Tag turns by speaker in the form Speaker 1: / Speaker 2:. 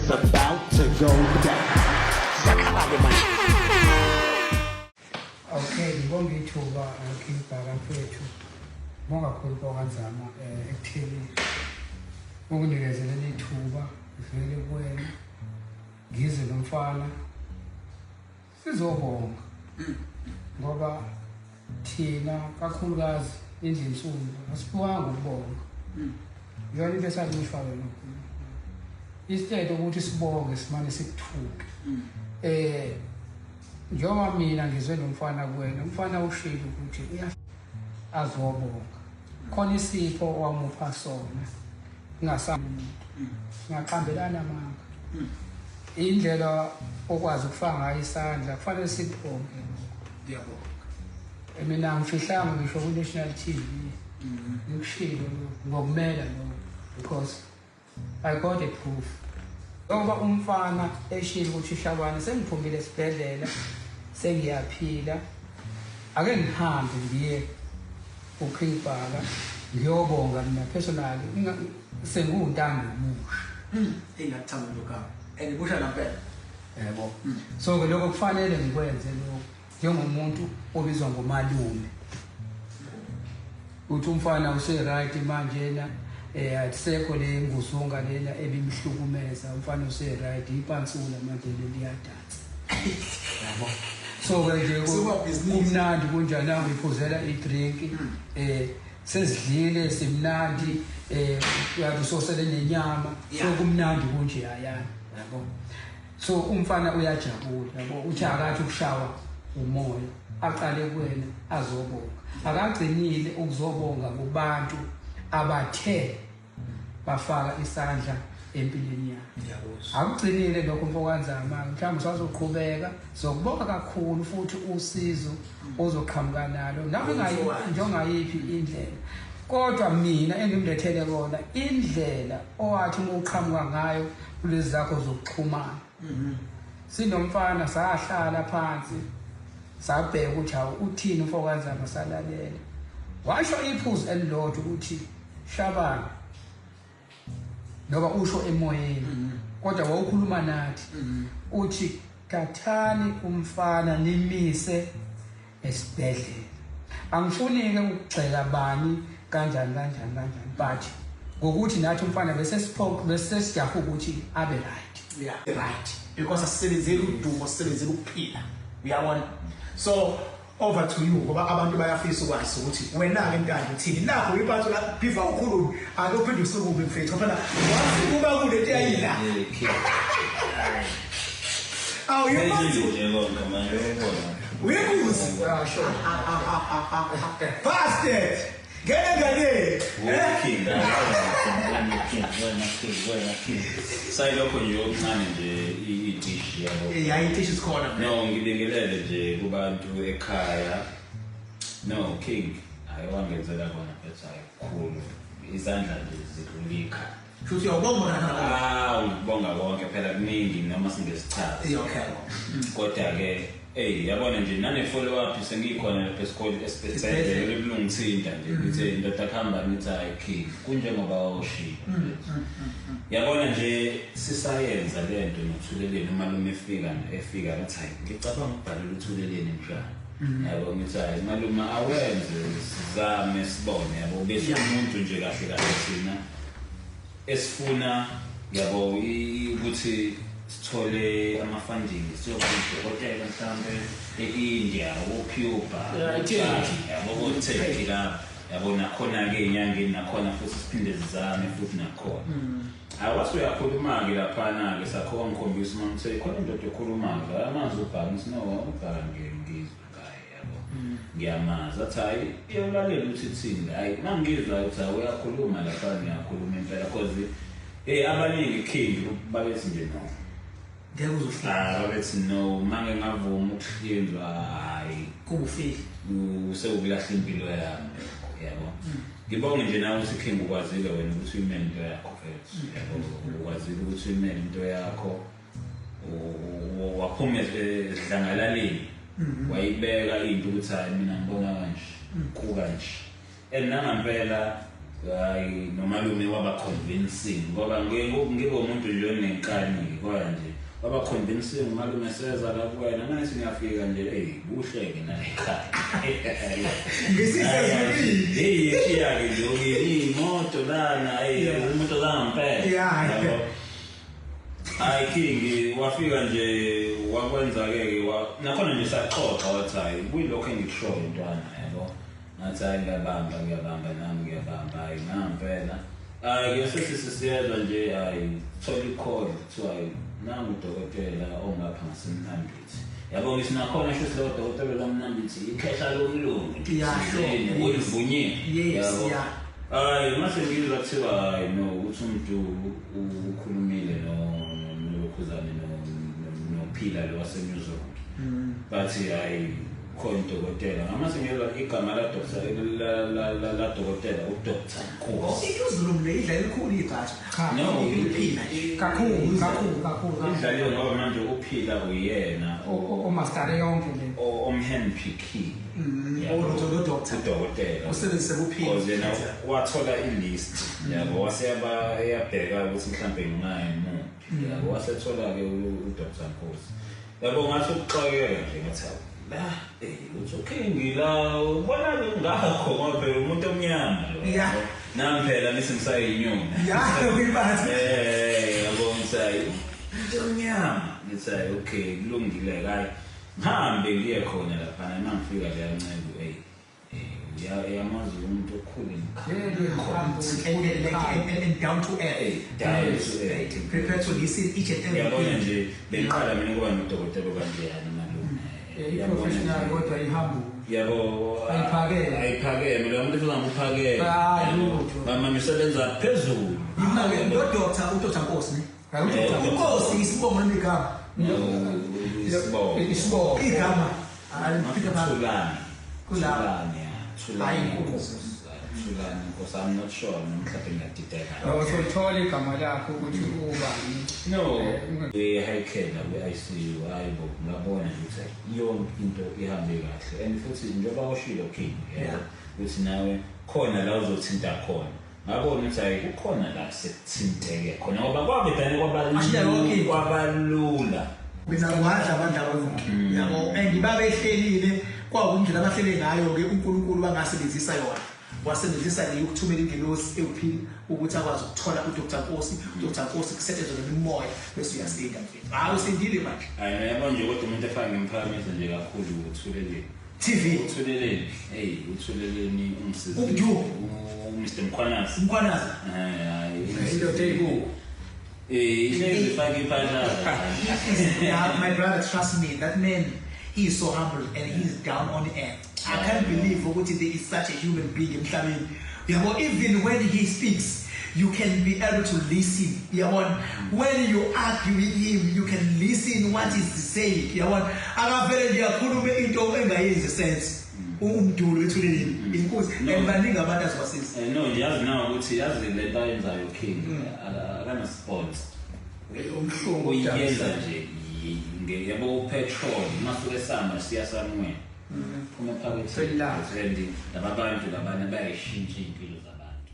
Speaker 1: It's about to go down.
Speaker 2: Ziyakhala-ke manje.
Speaker 3: Okay, ngibonga ithuba King Bhaka mfethu. Ngibonga kakhulu kokanzama ekutheni ukunikezelela ithuba ngivele kuwena ngize nomfana sizobonga ngoba thina kakhulukazi indlu ensundu asiphiwanga ukubonga. Iyona into esakuyifaka lokhu. Instead ukuthi sibonge simane sikuthuke. Njengoba mina ngizwe nomfana kuwena, umfana ushilo ukuthi uya azobonga. Khona isipho owamupha sona kungasami umuntu. Singaqambelana amanga. Indlela okwazi ukufaka ngayo isandla kufanele sikubonge lokho.
Speaker 4: Ngiyabonga.
Speaker 3: Mina angifihlanga ngisho ku-national TV. Ngikushilo lokho ngokumela lokho because I got a proof. Ngoba umfana eshilo ukuthi Shabane sengiphumile esibhedlela sengiyaphila ake ngihambe ngiye kuKing Bhaka ngiyobonga mina personally sengiwuntanga omusha.
Speaker 4: Engiyakuthanda lokho and kusha nampela.
Speaker 3: Yebo. So ke lokho kufanele ngikwenze lokho njengomuntu obizwa ngomalume. Uthi umfana use right manje na akusekho le nguzunga lena ebimhlukumeza, umfana use right, ipansula manje leliyadansa. Yabo. So ke nje kumnandi kunjani ngiphuzela i-drink sezidlile simnandi uyathi usosele nenyama so kumnandi kunje ayana yabo. So umfana uyajabula yabo, uthi akathi ukushawa umoya aqale kuwena azobonga. Akagcinile ukuzobonga kubantu abathe bafaka isandla empilweni yakhe. Akugcinile lokho mfokanzama, mhlawumbe usazoqhubeka zokubonga kakhulu futhi usizo ozoqhamuka nalo noma njengayiphi indlela. Kodwa mina engimlethele kona indlela owathi uma uqhamuka ngayo kulezi zakho zokuxhumana. Sinomfana sahlala phansi sabheka ukuthi hawu uthini umfokanzama, salalela. Washo iphuzu elilodwa ukuthi Shabane ngoba usho emoyeni kodwa wawukhuluma nathi uthi thathani umfana nimise esibhedlela. Angifuni-ke ukugxeka bani kanjani kanjani kanjani, but ngokuthi nathi umfana bese siphoqa bese sijaha ukuthi abe right.
Speaker 4: Yeah, right, because asisebenzeli udumo, sisebenzela ukuphila, uyabona. So over to you, ngoba abantu bayafisa ukwazi ukuthi wena-ke Ntando uthini nakho uyiphatho la before ukhulume. Ake uphinde usukume mfethu phela wasukuma kulento yayila. Awu yiphatho uyingozi bastard ngene ngane.
Speaker 5: King, wena king, wena king. Sayilokho nje okuncane nje itishi yabo.
Speaker 4: Ya, itishi sikhona.
Speaker 5: No, ngibingelele nje kubantu ekhaya. No, King, hayi wangenzela kona mfethu, hayi kukhulu. Izandla nje zidlula ikhanda.
Speaker 4: Futhi uyawubonga.
Speaker 5: Ah, ngibonga konke phela kuningi noma singesichaze. Kodwa ke hey yabona nje nane follow up sengikhona lapha esikoleni esibhedlela lebulungithinta nje ngithi indoda kuhamba ngithi hayi King kunjengoba ushiya. Yabona nje sisayenza lento noThuleleni umalume efika ngathi hayi ngicabanga ukubhalela uThuleleni mshana. Yabo ngithi hayi malume awenze sizame sibone yabo bese umuntu nje kahle kahle thina esifuna yabo ukuthi sithole ama-funding siyokudokotela mhlambe e-India, o-Cuba, yabo ko-Turkey lapho yabo, nakhona-ke ey'nyangeni nakhona futhi siphinde sizame futhi nakhona. Hayi wase uyakhuluma-ke laphana-ke sakho wangikhombisa uma ngithe khona indoda ekhuluma-ke la amanzi ubhaka ngithi no ubhaka ngizwa ngaye yabo ngiyamazi athi hhayi iyawulalela ukuthi thini hhayi uma ngizwa ukuthi hhayi uyakhuluma laphana ngiyakhuluma impela cause hey abaningi King babethi nje no
Speaker 4: ngeke uzofika,
Speaker 5: babethi no uma ngingavuma ukuhlinzwa hhayi
Speaker 4: kubufile
Speaker 5: sewukulahla impilo yami yabo. Ngibonge nje nawe ukuthi King ukwazile wena ukuthi uyimele into yakho mfethu yabo, ukwazile ukuthi uyimele into yakho, waphuma esidlangalaleni wayibeka into ukuthi hayi mina ngibona kanje kukanje and nangampela Hayi, nomalume waba convincing ngoba ngibe umuntu nje onenkani, kodwa nje waba convincing umalume, seza la kuwena manje singafika nje, hey, kuhle-ke nale ekhaya.
Speaker 4: Ngisisezulwini.
Speaker 5: Hey, ishiya-ke nje iy'moto lana, hey, imoto zangampela. Yabo. Hayi King, wafika nje wakwenza-ke nakhona nje saxoxa, wathi hayi, kuyilokho engikushoyo ntwana, yabo. Ngathi hayi, ngiyabamba, ngiyabamba nami, ngiyabamba, hayi ngampela. Hhayi-ke sesisiyezwa nje, hayi, thola i-call kuthiwa hayi, nangu udokotela ongapha ngaseMnambithi. Yabo, ngithi nakhona shuthi lowo dokotela laMnambithi ikhehla lomlungu olivunyiwe. Yabo. Hayi, mase ngizwa kuthiwa hayi no, ukuthi umuntu ukhulumile nolokhuzane nophila lo wase-New Zealand. Bathi hayi, khona udokotela. Ngamase ngizwa igama la doctor la dokotela, uDr Nkosi.
Speaker 4: I-Newsroom le idla elikhulu iqasha.
Speaker 3: Cha.
Speaker 5: No,
Speaker 4: Iphila nje.
Speaker 3: Kakhulu, kakhulu, kakhulu.
Speaker 5: Idlaliwe ngoba manje uphila uyena
Speaker 3: Omastare yonke le.
Speaker 5: omhandpickile.
Speaker 4: Lo doctor.
Speaker 5: Udokotela.
Speaker 4: Usebenzise kuphila.
Speaker 5: Because yena wathola i-list, yabo, waseyaba eyabheka ukuthi mhlambe nginaye muphi, yabo, wasethola-ke uDr Nkosi, yabo. Ngathi ukuxakeka nje, ngathi hawu la, uthi okay, ngila ubona ngakho ngoba phela umuntu omnyama lo, yabo. Nami phela ngithi ngisayinyoni.
Speaker 4: Ya, uyibathi.
Speaker 5: Yabo, ngithi hayi, umuntu omnyama, ngithi hayi, okay, kulungile, hayi, ngihambe ngiye khona laphana. Uma ngifika leya nceku, eyi, uyamazi umuntu okhulu.
Speaker 4: And down to earth.
Speaker 5: Hey, down to earth.
Speaker 4: Prepare to listen each and every
Speaker 5: Uyabona
Speaker 4: thing.
Speaker 5: nje, bengiqala mina ukuba nodokotela okanjeyana, malume.
Speaker 3: I-professional kodwa ihambo.
Speaker 5: Yabo.
Speaker 3: Ayiphakeme.
Speaker 5: Ayiphakeme lo muntu, futhi uphakeme.
Speaker 3: Hayi, lutho.
Speaker 5: Mama usebenza phezulu.
Speaker 4: Yima-ke lo doctor, uDr Nkosi ne?
Speaker 3: Hayi, uDr.
Speaker 4: Unkosi isibongo noma igama?
Speaker 5: Isibongo.
Speaker 3: Isibongo.
Speaker 4: Igama. Hayi, Peter Pan.
Speaker 5: Thulani.
Speaker 4: Thulani.
Speaker 5: Thulani, ya. Thulani.
Speaker 4: Hayi, Nkosi.
Speaker 5: Thulani Nkosi, I'm not sure noma mhlawumbe ngiyadideka.
Speaker 3: Awusolithola igama lakho ukuthi ubani.
Speaker 5: No, we-high we-ICU, hayi bo, ngabona nje ukuthi yonke into ihambe kahle and futhi njengoba ushilo King, yabo, ukuthi nawe khona la uzothinta khona, ngabona ukuthi hayi, kukhona la sekuthinteke khona ngoba kwabedane
Speaker 4: Ashiya yonke into.
Speaker 5: kwabalula.
Speaker 4: Mina ngiwadla abantu abonke, yabo, and babehlelile, kwakuyindlela abahlele ngayo-ke. UNkulunkulu wangasebenzisa yona, wasebenzisa le yokuthumela ingelosi ewuphila ukuthi akwazi ukuthola uDr Nkosi. UDr Nkosi kusetshenzwe nemimoya bese uyasinda, mfethu. Hayi, usindile manje.
Speaker 5: Hayi, yabo nje, kodwa umuntu efake ngimphakamise nje kakhulu uThuleleni.
Speaker 4: TV.
Speaker 5: UThuleleni, hey, uThuleleni ungisize.
Speaker 4: Umdu.
Speaker 5: Mr Mkhwanazi.
Speaker 4: Umkhwanazi.
Speaker 5: Hayi.
Speaker 3: Indoda eyinkulu.
Speaker 5: Ihlezi ifake iphathaza.
Speaker 4: Yeah, my brother, trust me, that man, he is so humble and he is down on earth. I can't believe ukuthi there is such a human being emhlabeni. Yabo, even when he speaks, you can be able to listen. Yabona, when you argue with him, you can listen what is saying. Yabona, akavele nje akhulume into engayenzi sense. Umdulo ethuleleni inkosi.
Speaker 5: No.
Speaker 4: And baningi abantu azobasiza.
Speaker 5: No, yazi na ukuthi yazi lento ayenzayo King, akana sponsor.
Speaker 3: Umhlungu.
Speaker 5: Uyenza nje yabo, petrol masuke sihamba siya somewhere, phuma ephaketheni.
Speaker 3: Selilapho.
Speaker 5: And laba bantu labana bayayishintsha iy'mpilo zabantu.